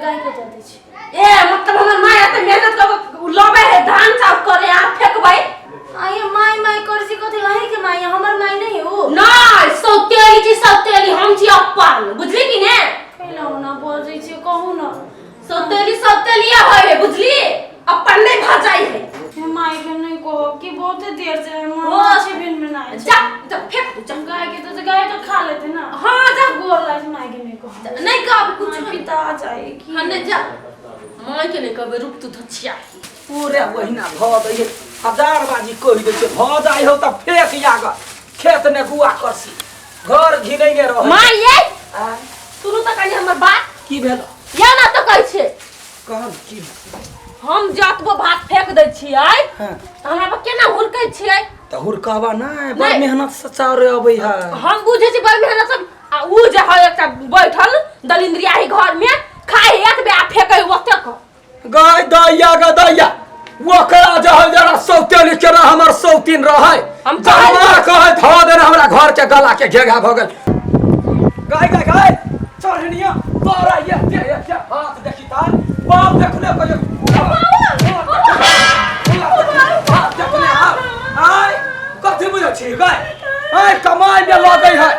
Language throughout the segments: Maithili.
गाय के दऽ दै छी। ए मतलब हमर माय एते मेहनत कऽ के लबै है धान साफ करे आ फेकबै। आये माय माय करै छी कथी अहीं के माय है, हमर माय नहीं हो। नहि, सौतेली छी सौतेली, हम छी अपन, बुझली कि ने? कैला ओना बजै छी कहू न। सौतेली सौतेलिया होइ है, बुझली? अपन नहि भऽ जाइ है। हे माय के नहीं कहब कि बहुते देर से हो। माँ बिन में ना जा जा फेंक दू, जा। गाय के तो गाय तो खा लेते ना। हाँ जा। गोर लाग माय के नहीं कहब। नहीं कहब कुछ। माय पिता जाए कि हाँ नहीं जा, माय के नहीं कहबे। रुक तू धचिया। पूरे ओहिना भऽ दै है, हजार बाजी कहि दै छै भऽ जाइ हौ तऽ फेक याग खेत ने गुआ करसी घर घिनैने रहै। माय ये आ, सुनू तऽ कनि हमर बात। की भेल? या ना तऽ कहै छै। कहल की भेल? हम जतबो भात फेंक दै छियै तऽ हमरा पर केना हुलकै छियै? तऽ हुरकबा नहि बड़ नहि। मेहनत से चाउर अबै है। हम बुझै छी बड़ मेहनत सब आ उ जे है एकटा बैठल दलिंद्रियाही घर में खाइ एक बे आ फेंकै ओतेक। गाय दैया ग दैया, ओकरा जे है जरा सौतेली केना हमर सौतीन रहै। हम जमा कहै धऽ देने हमरा घर के गला के घेघा भऽ गेल। गाय गाय गाय चढ़निया तोरा ये ये ये हाथ देखी ता बाप देखने को ये हाथ देखने आय कथी बुझै छी गाय? आय कमाइ में लगै है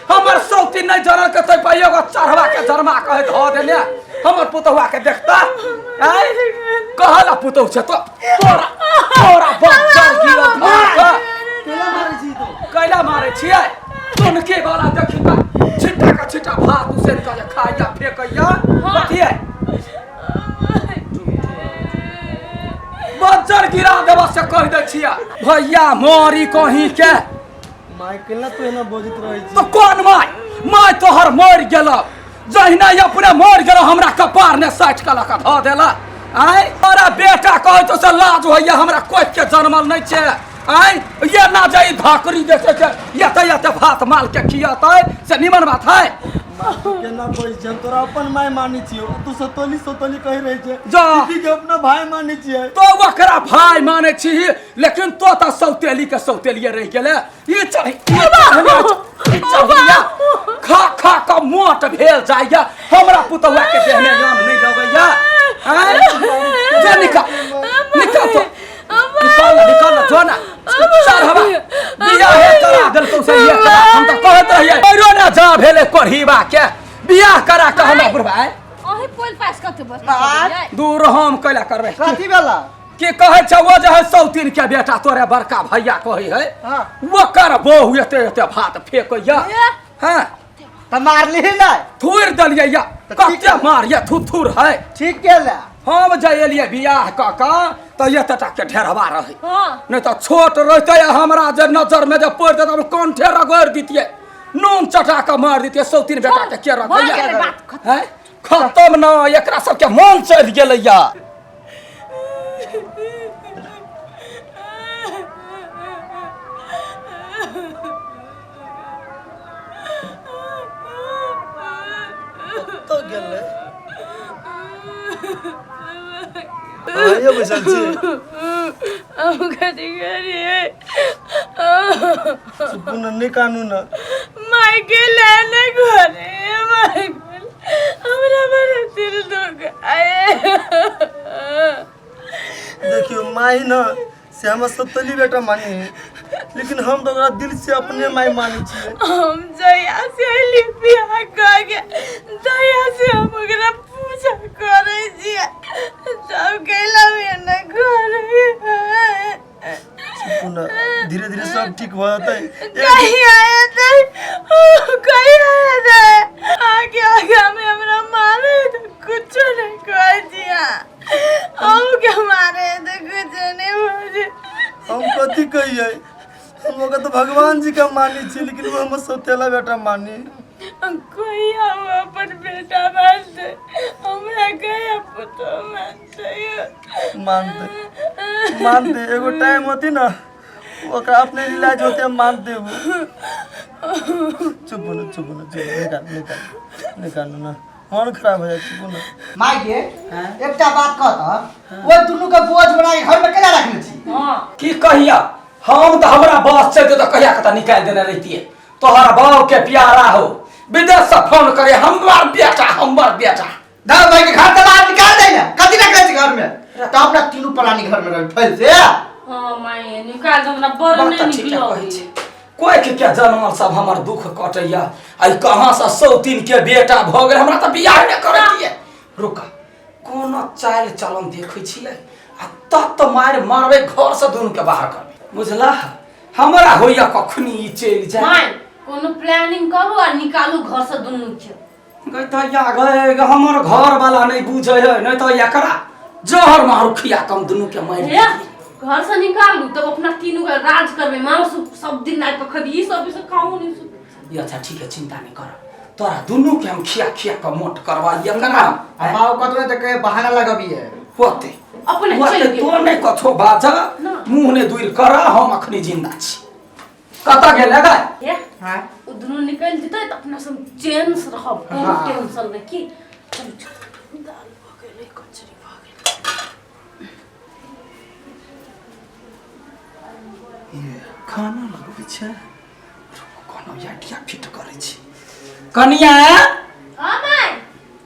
हमर सौतीन नहीं जनल के तै पर एगो चढ़वा के जरमा कहे धऽ देने हमर पुतहुआ के देखता। आय कहला पुतहु छै तो तोरा तोरा बच्चा गिरल धर के। केला मारै छी तो? कैला मारै छियै? तुनके वाला देखी त छिट्टा का छिट्टा भात उसेन के जे खाइया फेकैया। कथी है बज्जर गिरा देबा से कहि दै छियै भैया मरी कहीं के। माय केला तू एना बजैत रहै छी? तो कोन माय? माय तोहर मरि गेल जहिना ई अपने मरि गेल हमरा कपार ने साटि के लऽ कऽ धऽ देला। आँय तोरा बेटा कहै तो से लाज होइया हमरा कोख के जनमल नहि छै। आँय ये ना जे ई धकरी जे छै से एते एते भात माल के खियतै से निमन बात है? माय तू केना बजै छी? हम तोरा अपन माय मानै छियौ, तू सतोली सतोली कहि रहै छै। जा। दीदी के अपना भाय मानै छियै। तो ओकरा भाय मानै छी लेकिन तो तऽ सौतेली के सौतेलिए रहि गेलै। ई चढ़ी ई चढ़ने ई चढ़िया खा खा कऽ मोट भेल जाइया हमरा पुतहुआ के देह में जान नहीं लगैया। आँय जो निकाल निकाल तो निकाल ना, निकाल ना जो ना चढ़वा बियाह हे करा देलकौ से ये करा। हम तऽ कहैत रहियै पैरो ना जा भेलै कोढ़ीबा के बियाह करा कऽ हमरा बुढ़बा आँय। अहीं पोल पास कते बस दूर हम कैला करबै? कथी भेला? की कहै छै ओ जे है सौतीन के बेटा तोरे बड़का भैया कहै है ओकर बहु एते एते भात फेकैया। हाँ तऽ मारली नहि? थूर देलियै या तऽ ठीक कते मारिया थूर थूर है। ठीक केला। हम जे एलियै बियाह कऽ कऽ तऽ एते टा के ढेरवा रहै। हाँ नहि तऽ छोट रहतै आ हमरा जे नजर में जे पड़ि जेतै हम कंठे रगड़ि दितियै, नून चटा कऽ मारि दितियै। सौतीन बेटा के के भऽ रखैया? गेलै बात खत्म। हैं खत्म न एकरा सबके मन चढ़ि गेलैया। कतऽ गेलै? आइयो बैसल छी? हम कथी करियै? चुप न, नहि कानू न। माय गेलै ने घरे, माय गेल, हमरा बड़ा दिल दुखाए। देखियो माई न से हमर सतली बेटा मानी है, लेकिन हम तो ओकरा दिल से अपने माई मानै छियै। हम जहिया से अयली बियाह कऽ के तहिया से हम ओकरा पूजा करै छियै, तब कैला ने घरे। चुप न, धीरे धीरे सब ठीक भऽ जेतै। एक दिन कहिया एतै? कहिया एतै? आगे आगे में हमरा मारे तऽ कुछो नहीं कहै छियै, हम के मारे तऽ कुछो नहीं बोलै। हम कथी कहियै? हम ओकरा तऽ भगवान जी के मानै छियै, लेकिन ओ हमर सौतेला बेटा मानी। कहिया ओ अपन बेटा मानतै हमरा? कहिया पुतोह मानतै? मानते मानते, एगो टाइम होती ना ओकरा अपने रियलाइज होते, मानते वो। चुप न, चुप न, चुप, निकाल निकाल निकाल ना, मन खराब हो जाए, चुप न। माय गे, एकटा बात कह तऽ ओहि दुनू के बोझ बना के घर में केना रखने छी? हाँ की कहिया, हम तऽ हमरा बस चलते तऽ कहिया के तऽ निकालि देने रहितियै। तोहर बाप के प्यारा हो, विदेश से फोन करे हमर बेटा हमर बेटा। दा भाई के घर से बाहर निकाल दे ना कथी रखै छी घर में तो अपना तीनू प्राणी घर में रह फैल से। हां माय निकाल दे हमरा बड़ बात नहीं तऽ ठीके निकलो। कहै छी। कोइ के क्या जनमल सब हमर दुख कटैया आई कहाँ से सौतीन के बेटा भऽ गेल, हमरा तऽ बियाह नहि करै दिए। रुक, कोनो चालि चलन देखै छियै आ तत मारि मारबै घर से दुनू के बाहर करबै, बुझला? हमरा होइया कखनी ई चलि जाय। माय कोनो प्लानिंग करू आ निकालू घर से दुनू के। गई तऽ या गए हमर घर वाला नहीं बुझै है, नहीं तऽ एकरा जहर मारू खिया कम दुनू के मारि। हे घर से निकालू तब अपना तीनू के राज करबै, मांस सब दिन रात के खबी ई सब ई सब खाऊ नहीं सब। ये अच्छा ठीक है, चिंता नहीं कर, तोरा दुनू के हम खिया खिया के मोट करवा एकरा। आ माँ कतनो तऽ कहे बहाना लगबिए होते अपने होते चलि तो नहीं कथो बाजा ना। मुंह ने दूर कर, हम अखनी जिंदा छी। कतऽ गेलै गे? हे हां ओ दुनू निकलि जेतै तऽ अपना सब चैन से रहब, कोनो हाँ। टेंशन नहि। की चलू चलू। दाल भऽ गेलै, कचरी भऽ गेलै। ये खाना लगबै छै, रुक, कोनो आइडिया फिट करै छी। कनिया हां माय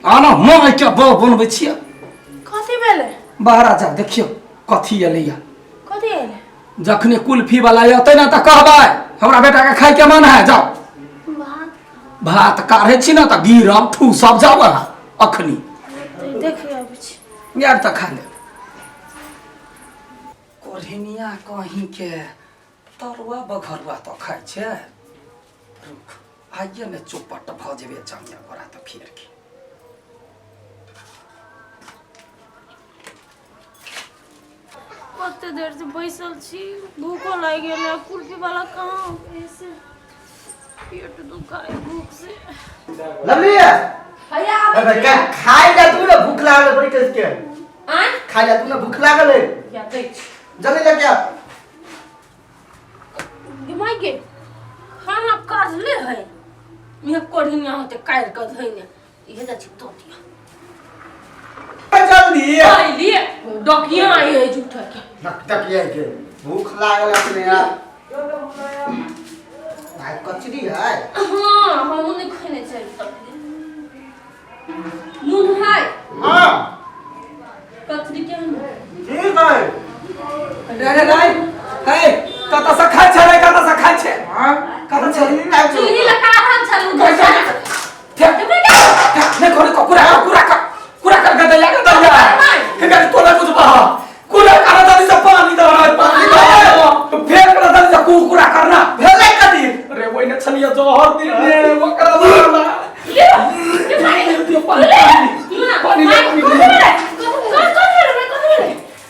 आना, माय के बौ बनबै छियै। कथी भेलै? बाहर जा देखियौ कथी एलैया। कथी एलै? जखने कुल्फी वाला एतै ने तऽ कहबै हमरा बेटा के खाय के मन है, जाओ भात भात काढ़ै छी ने तऽ गिरब ठूसब, जाउ अहाँ अखनी। देखियो आबै छी। यार तऽ खा ले। कोढ़िनिया कहीं के तरुआ बघरुआ तऽ खाइ छै। रुक, आइए ने चौपट भऽ जेबै जामिया गोरा तऽ फेर की। कते देर से बैसल छी, भूखो लागि गेल है। कुल्फी वाला कहाँ ऐसे पेट दुखाए भूख से। लवली भैया अबे का खाइ जा तू ना, भूख लागल है बड़ी तेज के। आय खाइ जा तू ना, भूख लागल है। या दै छी। जल्दी लेके आ। गे माय गे खाना काटले है इहे कोढ़िनिया होते काटि कऽ धइने इहे जाइ छी दऽ दिअ। जल्दी पहिले डकिया आई है झूठा के। नकटक ये के भूख लागल है अपने यार। भाई कचरी है। हाँ हमहूँ नहि खेने छियै तक। नून है? हाँ। कचरी केहन है? ठीक है। रे रे रे हे, कतऽ से खाइ छै रे, कतऽ से खाइ छै? हाँ कतऽ छै? चूल्ही लगा रहल छलहुँ। फेक, फेक, नहीं खोले को, कुरा कर, कुरा कर, कुरा कर, गदैया गदैया हे गई तो नहीं बुझबा, कुरा कर जल्दी से, पानी दो रे, पानी दो, फेंक ना जल्दी से, कुरा करना। भेलै कथी? अरे वही ने छलिए जहर दिने ओकरा मारना। पानी पानी ले, पानी ले।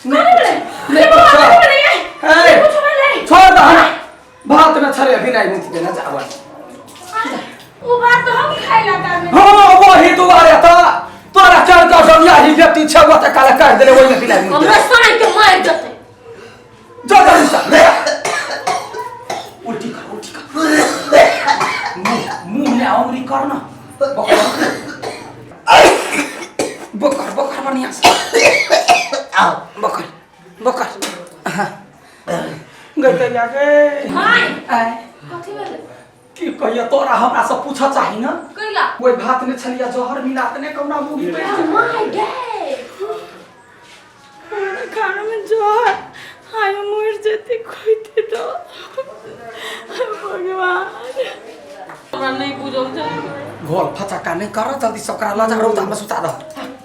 नहीं, हे, छोड़ दो ना, भात में छरे अभी नहीं मुझ देना चावल। ओ भात तो हम खाइ ला तामे। हाँ वही दुआरे तो तोरा चल का सरिया ही बेटी छै, वो त काले काट देले, वही में पिलाई मुझ। हमरा साँइ के मारि देतै। जा जल्दी से ले, उल्टी कर, उल्टी कर, मुंह मुंह में उंगली कर ना, बकर बकर बकर बढ़िया से बकर बकर। हाँ गई त जाके माय आय। कथी भेलै? की कहिया तोरा हमरा से पूछऽ चाही ना। कैला? ओहि भात में छलिया जहर मिला तने कौना मुगी पे। माय गे हमरा खाना में जहर, हाय मर जेते खोइते तो भगवान। हमरा नहि बुझल छै। घोल फचक्का नहीं कर, जल्दी से ओकरा लऽ जा, रौदा में सुता दह,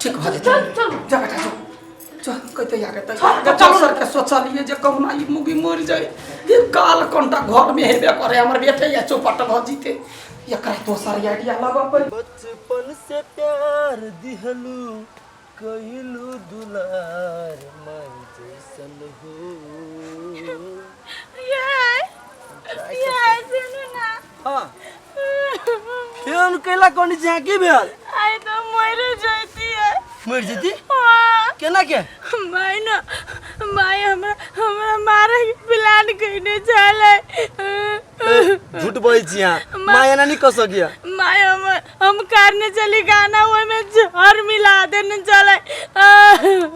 ठीक भऽ जेतै। चल चल। जा बेटा जो, चल कहते या कहते चल सर के सोचलिए जे कहुना ई मुगी मर जाए, ये काल कोनटा घर में हेबे करे, हमर बेटे या चौपट भऽ जीते, एकरा दोसर आइडिया लगा पड़ी। बचपन से प्यार दिहलू कइलू दुलार माई जैसन हो। ये ये सुनू ना। हाँ फेन कैला कोनी झांकी भेल? आइ तो मर जैती है। मर जेती? हाँ। केना के? माय ना माय हमरा हमरा मारे के प्लान कइने छलै। झूठ बोलै छी अहाँ, माँ एना नहीं कह सकिया। माय हम करने चली गाना, ओहि में जहर मिला देने चले।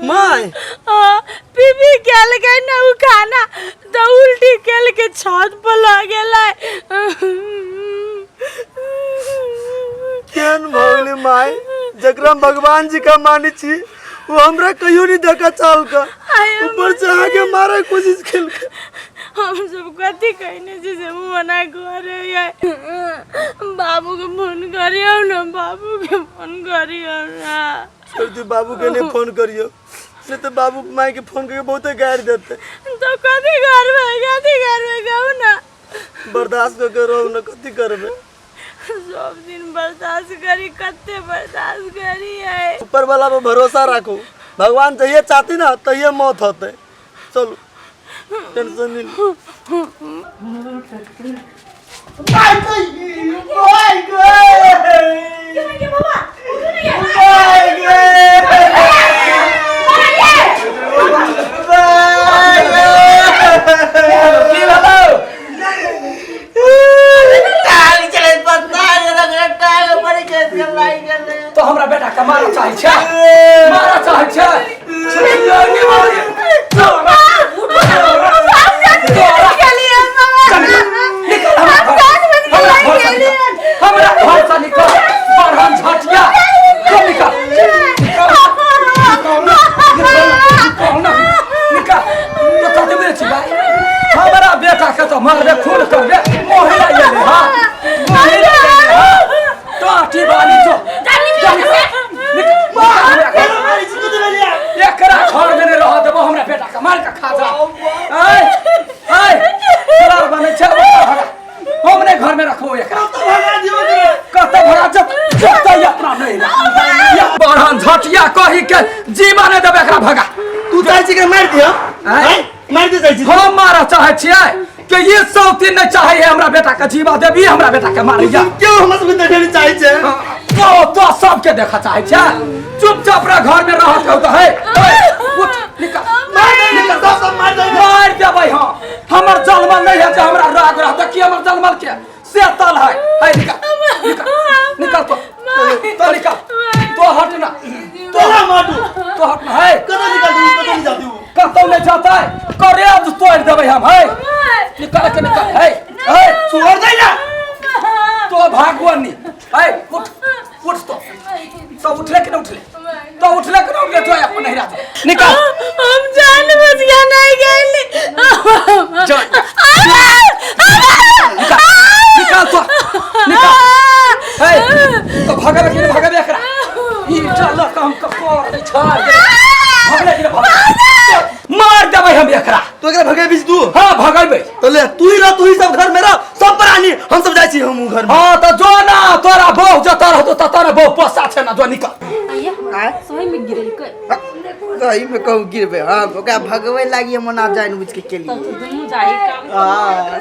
माय हाँ, पी पी केलकै ना उ खाना तऽ उल्टी केल के छत पर लग गेलै। केहन भऽ गेलै माय जकरा हम भगवान जी का मानै छी वो हमरा कहियो नहीं देखा चाल का आय ऊपर से आके मारे के कोशिश केलकै। हम सब कथी कहने छी से मना करे बाबू के फोन करियौ ना, बाबू के फोन करियौ ना। छोड़ दू, बाबू के नहीं फोन करियो, नहीं तो बाबू माई के फोन करके बहुते गारि देते। तो कथी करबै, कथी करबै कहू ना? बर्दाश्त करके रहू ना, कथी करबै? सब दिन बर्दाश्त करी, कते बर्दाश्त करी है। ऊपर वाला पर भरोसा राखू, भगवान जहिए चाहती ना तहिए मौत होते। चलू टेंशन नहीं। माय गए, माय गए, माय गए, माय गए। की भेलौ? टांग चले पता नहीं लग टांग पर कैसे लाइ गेलै। तो हमरा बेटा के मारऽ चाहै छै, मारऽ चाहै छै? छियै मारे। तोरा निकल, हमरा घर, हमरा घर से निकल, हमरा घर से निकल। बरहन झटिया, चल निकल, निकल, निकल ना, निकल ना, निकल। तो कते बेर छी भाई? हमरा बेटा के तो मारबे, खून करबे। मोहिला गेले, हाँ मोहिला गेले, हाँ टाटी बाली। जो जा, निकल, निकल, हमरा घर। एकरा घर में नहीं रह देबो, हमरा बेटा के मार के खा जा। ऐ ऐ तोरा बने छै, ओकरा भगा, हम नहीं घर में रखबो एकरा। कतऽ भगा? जत जत अपना नहीं या बरहन झटिया कही के जीवा नहीं देबे एकरा, भगा। तू चाहै छी कि मारि दिअ? आँय? मारि दे चाहै छी? हम मारऽ चाहै छियै कि ये सौतीन नहीं चाहे है हमरा बेटा के जीवा देबी, हमरा बेटा के मारैया। क्यों हमरा सबके देखै नहि चाहै छै? तो सबके देखऽ चाहै छै। चुपचाप रह, घर में रहत हो तो है। उठ, निकल। मार दे, निकल, सब सब मार दे। मार देबै हम। हमर जलमल नहीं है जे हमरा राग रहत कि हमर जलमल के से तल है। है निकल, निकल, निकल। तो निकल, तो हट ना। तोरा माटू। तो हट ना है। कतऽ निकल दू, कतऽ निकल दू? कतौ नहीं जाता है, करेज तोड़ देबै हम। है निकल के, निकल है, है छोड़ दे ना। तो भागवनी है। उठ, उठ। तो उठले कि नहीं उठले? तो उठले कि नहीं उठले? जो अपन नहीं रहा, निकल। हम जान बच के नहीं गेली। जा, निकल, निकल, तो निकल है। तो भगबे कि नहीं भगबे एकरा? ई चल हम ककर दै छै। भगले कि नहीं भगले? मार देबै हम एकरा। तू एकरा भगेबी तू? हाँ, भगेबै। तो ले, तू ही रह, तू ही सब घर में रह, सब प्राणी, हम सब जाइ छी हम घर में। हाँ तो जो ना, तोरा बहु जतऽ रहतो ततऽ ने बहु पोसा छै ना। जो निकल। आइया, सही में गिरलकै? सही में कहूँ गिरबे हम ओकरा भगवे लागी, हम ओना जानि बुझि के केलिए। तब तो दुनू जाई काम। हाँ।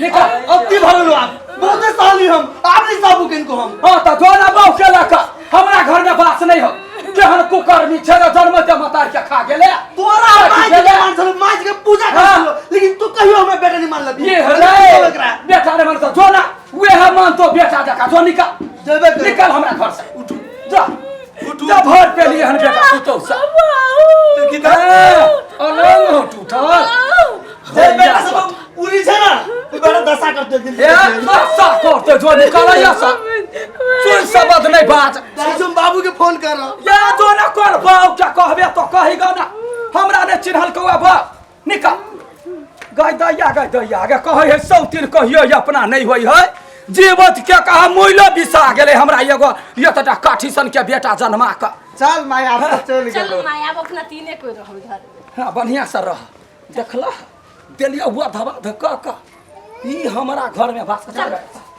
निकल। अब की भगलो? आप बहुते सहली हम, आब नहीं साबु किनको हम। हाँ तो जो ना, बहु के लऽ कऽ हमरा घर में बास नहीं हो। केहन कुकर्मी छै रे, जन्म के मतार के खा गेले। तोरा माय के मान छलो, माय के पूजा कर हाँ। छलो, लेकिन तू कहियो हमरा बेटा नहीं मानलक। ये हले बेटा ने मानतो, जो ना वेह मानतो बेटा जका। जो निकल। जेबे कर। निकल हमरा घर से, उठू, जा, जा। भर पे लिए हन बेटा पुतौ से। तो की अलंग हो टूटल। जे बेटा सब पूरी छै ना, ओ बेटा दशा करते दिन। ए दशा करते। जो निकल या सा सुन, शब्द नहीं बाज। हम बाबू के फोन कर। या जो ना, कर बाऊ क्या कहबे तो कही गा ना, हमरा ने चिन्हल कौआ बाप। निकल गाय दैया, गाय दैया गे। कहै है सौतीन कहियो अपना नहीं होई है। जीवत के कहा मुइलो बिसा गेलै हमरा एगो एतटा काठी सन के बेटा जन्मा कऽ। चल माय, आब तऽ चलि चल गेलौ। माय, आब अपना तीने कोई रहब घर में। हाँ, बढ़िया से रह। देखला देलिया हुआ धबा धक्का का ई हमरा घर में बास। चल।